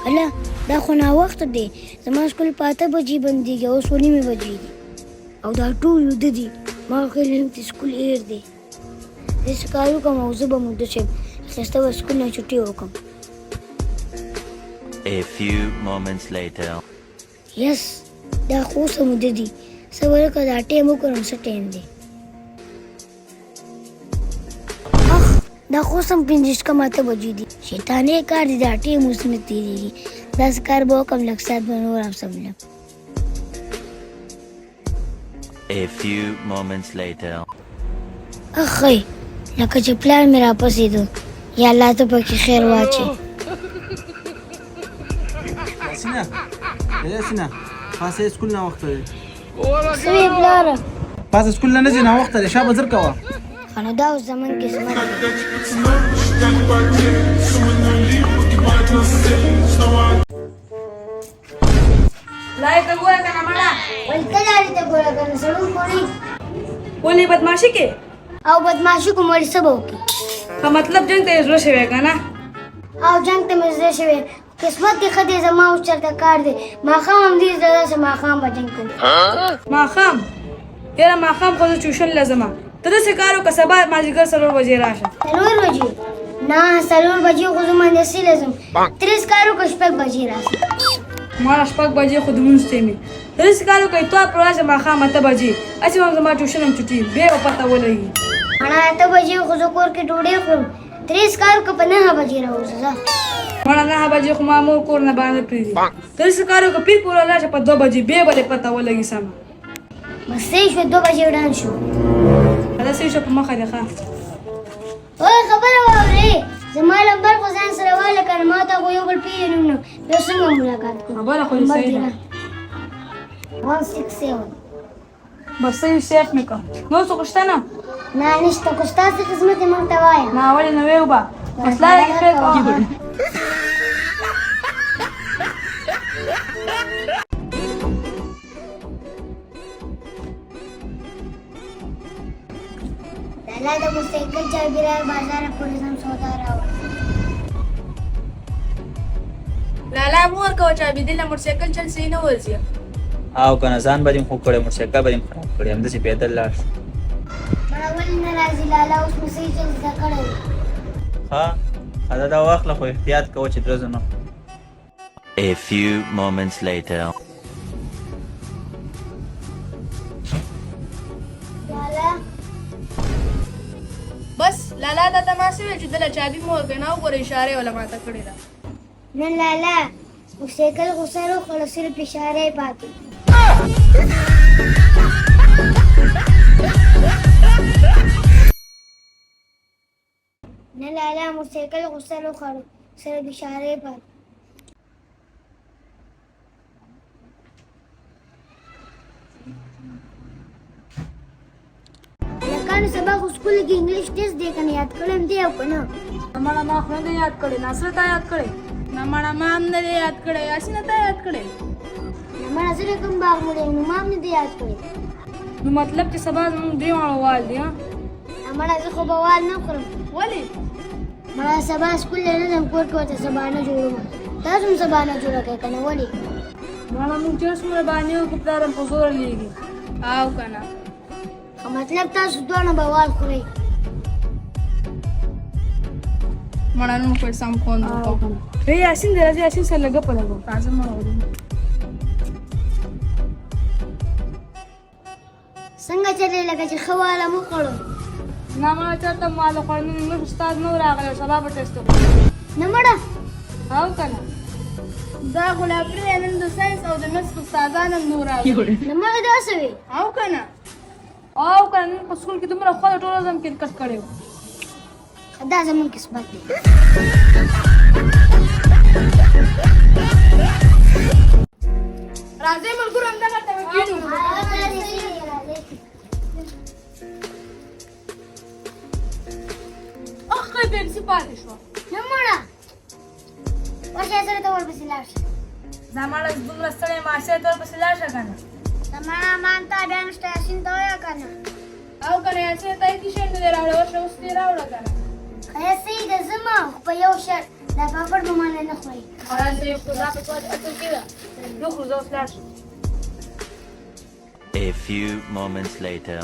هله دا خو ناوخته دی، زما سکول په 8 بجې بندېږي، اوس 7:30 بجې دي او دا ټول ویده دي. ما خو نن چې سکول هېر دی. زه څه کار وکړم او زه به موده شم، ښایسته به سکول نه چوټي وکړم. A few moments later. یس، دا خو اوس هم ویده دي. څه ورکه دا ټایم وګورم څه ټایم دی. اخ، دا خو اوس هم 7:55 بجې دي. شیطاني کار دی، دا ټایم اوس نه تېرېږي. داسې کار به وکړم، لږ ساعت به نور هم سملم. A few moments later. اخی، لکه چې پلار مې راپسېدو. یا الله ته پکې خیر واچې. یاسینه، یاسینه، پاسه سکول ناوخته دی. څه وې پلاره؟ پاسه سکول نه ځې، ناوخته دی، شابه زر کوه. ښه نو دا اوس زمونږ قسمت دی. لای ته ګوره کنه مړه. ولې ته لارې ته ګوره که نه، سړون خو نه. ولې بدمعاشي کې؟ او بدمعاشي کوم، ولې څه به وکړي؟ ښه مطلب جنګ ته یې زړه شوی که نه؟ او جنګ ته مې زړه شوی. قسمت دې ښه دی، زما اوس چېرته کار دی. ماښام هم دې زړه شه، ماښام به جنګ کوم. ماښام؟ یاره ماښام خو زه ټیوشن له ځمه. ته داسې کار وکړه، سبا مازدیګر 4 بجې راشه. 4 بجې؟ نه، 4 بجې خو زه مدرسې له ځم. ترېس کار وکړه، 6 بجې راشه. ماله 6 بجې خو د لمونځ ټایم وي. ته داسې کار وکړه، اتوار پر راشه ماښام 8 بجې، هسې به هم زما ټیوشن هم چوټي، بیا به پته ولګي. مړه 8 بجې خو زه کور کې ډوډۍ خورم. ترېس کار وکړه، په 9 بجې راوځه ځه. مړه 9 بجې خو ما مور کور نه باندې پرېږدي. ته داسې کار وکړه، پیر پورې راشه په 2 بجې، بیا به دې پته ولګي سمه. بس صحیح شو، 2 بجې ډان شو. دا صحیح شو، په مخه دې ښه. اوی خبره واورې، زما لمبر خو ځان سره واله که نه، ما ته خو یو بل پېژنو نو بیا څنګه ملاقات کوو؟ خبره خو دې صحیح ده. 1 6 7. بس صحیح سیف مې کړ. نور څه خو شته نه؟ نه نشته، که ستاسو خدمت یې موږ ته وایه. نه ولې نه ویو به. بس لارې کې خیر کوه. لالا د موټرسایکل چابي راوړه، بازاره پورې ځم سودا راوړم. لالا مور کوه چابي دې له موټرسایکل چل صحیح نه ورځي. او که نه ځان به دې خوږ کړی، موټرسایکل به دې خراب کړی، همداسې پیدل لاړ شو. مړه ولې نه راځي لالا، اوس مې صحیح چل زده کړی دی. ښه ښه دا واخله، خو احتیاط کوه چې درځه نه. A few moments later. لالا بس لالا دا ته ما څه ویل چې دله چابي مه ورکوې، نه وګوره اشاره یې وله ماته کړې ده. نه لالا، موټرسایکل خو سر وخوړه، صرف اشاره یې پاتې. نه لالا، موټرسایکل خو سر وخوړه، صرف اشاره یې پاتې. هلکانو سبا خو سکول کې انګلیش ټیسټ دی که نه، یاد کړی هم دی او که نه؟ مړه ما خو نه دی یاد کړی. ناصره تا یاد کړی؟ نه مړه ما هم نه دی یاد کړی. یاسینه تا یاد کړی؟ نه مړه زه کوم باغ مړی یم، نو ما هم نه دی یاد کړی. نو مطلب چې سبا زموږ درې واړو وال دی؟ ها نه مړه زه خو به وال نه خورم. ولې؟ مړه سبا سکول له نه ځم، کور کې ورته سبانه جوړوم. تاسو هم سبانه جوړه کړئ که نه؟ ولې؟ مړه موږ چې څومره بانې وکړو، پلار هم په زوره لېږي. او که نه؟ ښه مطلب تاسو دواړه به وال خورئ. مړه نن خو یې سم خوند وکړ. ای یاسین دی راځه، یاسین سره لږ ګپه لګوم. راځه مړه وروره. څنګه چلې، لکه چې ښه واله مو خوړو؟ نه مړه چېرته مو واله خوړو، نن انګلیش استاد نه و راغلی، سبا به ټیسټ وکړو. نه مړه؟ او که نه؟ دا ګلابي دی، نن د ساینس او د میتس استادان هم نه وو راغلي. نه مړه دا څه وې؟ او که نه؟ او که نه، نن په سکول کې دومره ښه ټوله ورځ هم کرکټ کړی و. دا زموږ قسمت دی. راځئ ملګرو همدغلته به کښېنو. اخ پیپسي پاتې شوه. نه مړه ورشه سره ته ورپسې لاړ شه. زه مړه دومره ستړی یم، عاشق ته ورپسې لاړ شه که نه. زمړه مان ته بیا نشته، یاسین ته ووایه که نه. او که نه یاسین ته هېڅ شی نه دی راوړی، ورشه اوس دې راوړه که نه. ښه صحیح ده، ځمه خو په یو شرط. دا پاپړ به مانه نه خوري. راځي خو دا په څه اصل کې ده. نو خو زه اوس لاړ شم. A few moments later.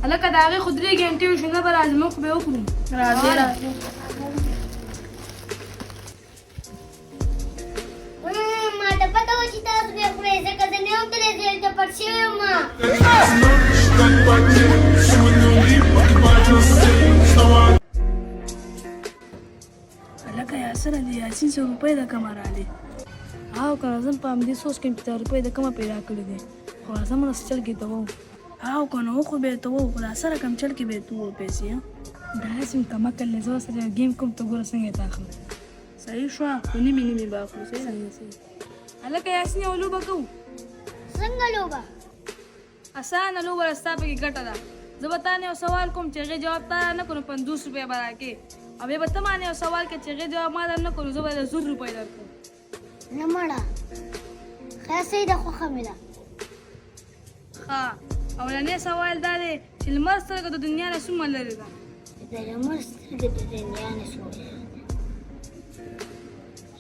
هلکه د هغې خو 3 ګنټې وشو، نه به راځي، موږ خو به یې وخورو. راځي راځي. ما ته پته وه چې تاسو به یې خورئ، ځکه زه نه وم تللی، زه دلته پټ شوی وم. هلکه یاسره د یاسین 100 روپۍ د کومه راغلې؟ او که نه زه په همدې سوچ کې یم چې دا روپۍ د کومه پیدا کړې دي، خو راځه موږ څه چل کې ته وو. او که نه وخو به یې ته وو، خو دا څه رقم چل کې به یې ته وو پیسې؟ داسې مې کم عقل دی، زه ورسره یو ګیم کوم، ته ګوره څنګه یې ته اخلم. صحیح شوه، خو نیمې نیمې به اخلو. صحیح ده؟ صحیح. هلکه یاسین یوه لوبه کوو. څنګه لوبه؟ اسانه لوبه ده، ستا پکې ګټه ده. زه به تا نه یو سوال کوم، چې هغې جواب تا نه کړو نو 50 روپۍ به راکړې، او بیا به ته ما نه یو سوال کوې، چې هغې جواب ما در نه کړو نو زه به له 1000 روپۍ درکړم. نه مړه، ښه صحیح ده، خوښه مې ده. ښه، اولنی سوال دا دی چې لمر سترګه د دنیا نه څومره لرې ده؟ د لمر سترګه د دنیا نه څومره لرې ده؟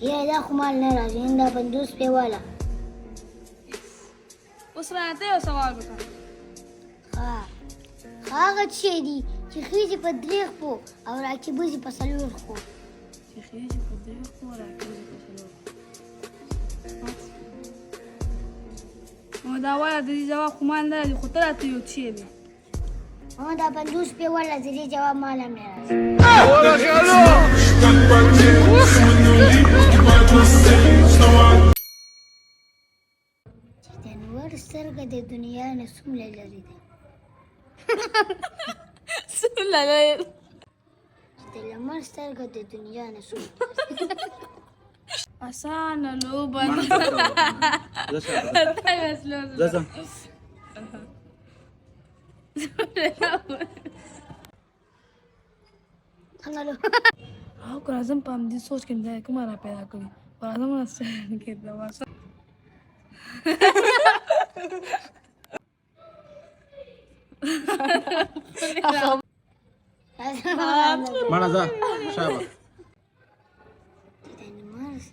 یا دا خو مال نه راځي، نن دا 50 روپۍ واله. اوس رانه ته یو سوال وکړه. ښه، هغه څه دي چې خېژي په 3 خپو او راکېبوځي په 4 خپو؟ چې خېژي په 3 خپو او راکېبوځي په 4 خپو. نو دا وایه، د دې جواب خو ما نه راځي، خو ته راته یو څه دی. دا 50 روپۍ واله، د دې جواب ما له هم نه راځي. چې د لمر سترګه د دنیا نه څومره لرې ده؟ څومره لرې؟ چې د لمر سترګه د دنیا نه څومره اسانه لوبه ده. زه ځم. څنګه لوبه؟ او که راځم په همدې سوچ کې دا کومه را پیدا کړي، خو راځم نه څه کې دا واسه. مړه ځه، شابه. چې د لمر ځه.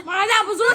ما دا په زور.